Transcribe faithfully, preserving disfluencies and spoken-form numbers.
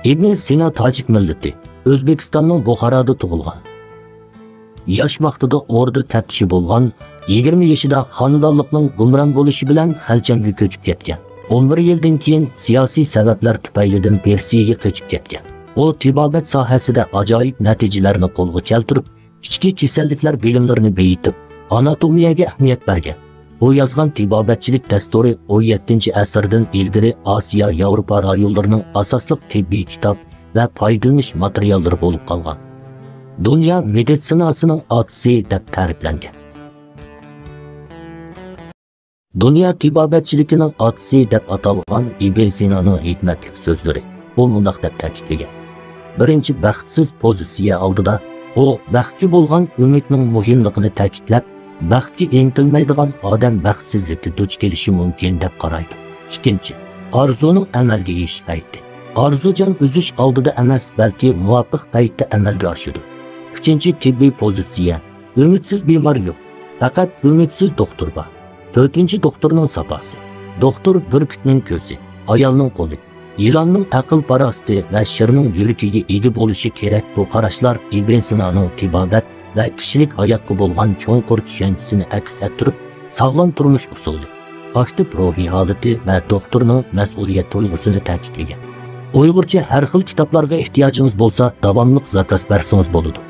ئىبن سىنا تاجىك مىللىتى، ئۆزبېكىستاننىڭ بۇخارادا تۇغۇلغان. ياش ۋاقتىدا ئوردا تەپتىشى بولغان، يىگىرمە يېشىدا خانىدانلىقنىڭ گۇمران بولۇشى بىلەن خەلچەمگە كۆچۈپ كەتكەن. ئون بىر يىلدىن كېيىن سىياسىي سەۋەبلەر تۈپەيلىدىن پېرسىيەگە كۆچۈپ كەتكەن. ئۇ تېبابەت ساھەسىدە ئاجايىپ نەتىجىلەرنى قولغا كەلتۈرۈپ، ئىچكى كېسەللىكلەر بىلىملىرىنى بېيىتىپ، ئاناتومىيەگە ئەھمىيەت بەرگەن. بۇ يازغان تېبابەتچىلىك دەستۇرى ئون يەتتىنچى ئەسىردىن ئىلگىرى ئاسىيا، ياۋروپا رايونلىرىنىڭ ئاساسلىق تېببىي كىتاب ۋە پايدىلىنىش ماتېرىياللىرى بولۇپ قالغان. دۇنيا مېدىتسىناسىنىڭ ئاتىسى دەپ تەرىپلەنگەن. دۇنيا تېبابەتچىلىكىنىڭ ئاتىسى دەپ ئاتالغان ئىبن سىنانىڭ ھېكمەتلىك سۆزلىرى. ئۇ مۇنداق دەپ تەكىتلىگەن: بىرىنچى، بەختسىز پوزىتسىيە ئالدىدا، ئۇ بەختكە بولغان ئۈمىدنىڭ مۇھىملىقىنى تەكىتلەپ، بەختكە ئىنتىلمەيدىغان ئادەم بەختسىزلىككە دۇچ كېلىشى مۇمكىن دەپ قارايدۇ. ئىككىنچى، ئارزۇنىڭ ئەمەلگە ئېشىش پەيتى. ئارزۇ جان ئۈزۈش ئالدىدا ئەمەس، بەلكى مۇۋاپىق پەيتتە ئەمەلگە ئاشىدۇ. ئۈچىنچى، تېببىي پوزىتسىيە. ئۈمىدسىز بىمار يوق، پەقەت ئۈمىدسىز دوختۇر بار. تۆتىنچى، دوختۇرنىڭ ساپاسى. دوختۇر بۈركۈتنىڭ كۆزى، ئايالنىڭ قولى، يىلاننىڭ ئەقىل-پاراسىتى ۋە شىرنىڭ يۈرىكىگە ئىگە بولۇشى كېرەك. بۇ قاراشلار ئىبن سىنانىڭ تېبابەت ۋە كىشىلىك ھاياتقا بولغان چوڭقۇر چۈشەنچىسىنى ئەكس ئەتتۈرۈپ، ساغلام تۇرمۇش ئۇسۇلى، ئاكتىپ روھىي ھالىتى ۋە دوختۇرنىڭ مەسئۇلىيەت تۇيغۇسىنى تەكىتلىگەن. ئۇيغۇرچە ھەر خىل كىتابلارغا ئېھتىياجىڭىز بولسا، داۋاملىق زاكاز بەرسىڭىز بولىدۇ.